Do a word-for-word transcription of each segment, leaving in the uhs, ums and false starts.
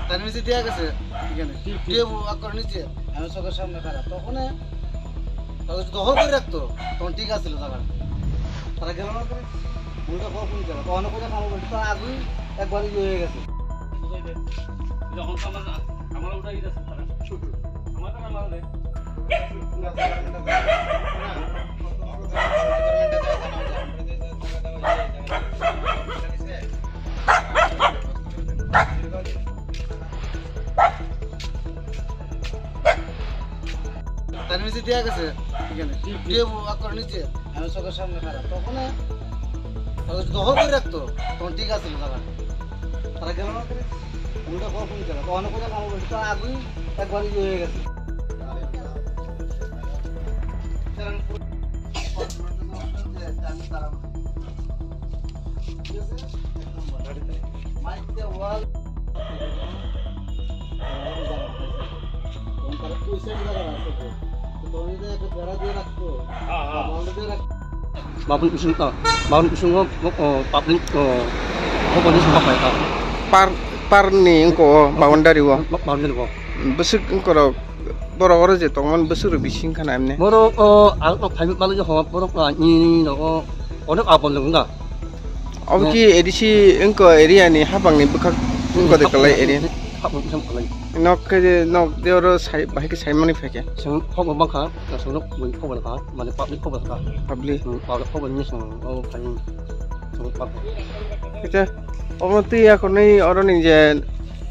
তার নিচে দেয়া গেছে এখানে। ঠিক, ঠিক। টেবু আকর নিচে। আমি চোখের সামনে খারাপ। তখন কাগজ দখল করে রাখতো। তখন ঠিক আছিল জায়গা। তারা গেল না করে। উল্টা কখন গেল? তখন করে খাবো বলতে তার আগুই একবার ইয়ে হয়ে গেছে। যখন তো আমার, আমার ওটাই গেছে তারা। আমার তো আমার তার নিচে দেয়া গেছে এখানে। জি, জি। টেবু আকর নিচে। আমি চোখের সামনে খারাপ। তখন কাগজ দখল করে রাখতো। তখন ঠিক আছিল জায়গা। তারা গেল না করে। উল্টা কখন গেল? তখন করে খাবো বলতে তার আগুই একবার ইয়ে হয়ে গেছে। Mabun usung, ah, mabun usung o, o, public, o, o, police ma pai ka. Par, par ni wngko o boundary o. Boundary o. Bwswk wngkorok, borok oro je tongmani bwswk rok bising khana emne. Borok o, ang no phai mani ho, borok o, ni, ni, no, o, onek abon lung da. Obo ki A D C wngko area ni hapang ni bwkhak wngko de kalai area. Hapang sam kalai. Nok khe je, nok de oro sai, bahai khe sai mani phai khe. Seng phok bang kha, seng nok bui phok bang kha, mane public phok bang kha. Public. Hmm, public phok bang ni seng, o, phai. Seng phok. Khe, omo twi akhornwi oro ni je,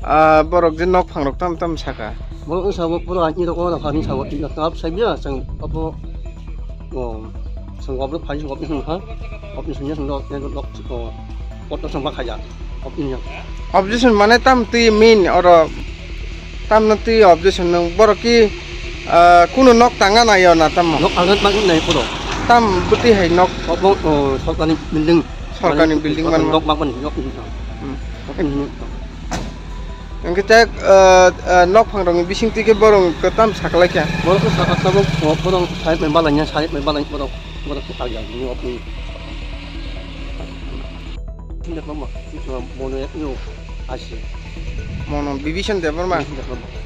ah, borok je nok phang rok tam tam saka. Borok wngsa bo pura ani rok oro hani sabo twi tap sai biya, seng abo, o, seng wabro phai wabro seng ha, wabro seng ya seng dok, ya dok, o, pot seng ba khaya, wabro ya. Objection mane tam twi min oro, tam no twi objection nung borok ki, ah, kunu nok tanga na yo na tam. Nok angat mak nai puro. Tam bwtwi hai nok. Obo, o, sorkar ni building. Sorkar ni building man. Nok mak ban yok. Hmm. Hwnkhe tei, ah, ah, nok phang rokni bising twi khe borok tam saklai kha. Borok khe sakha tabuk, o, borok side mai balai nya, side mai balai borok, borok khe kagya ni opni. Sinde mama, mono ek no asi. Mono Bibishan Debbarma. Sinde mama.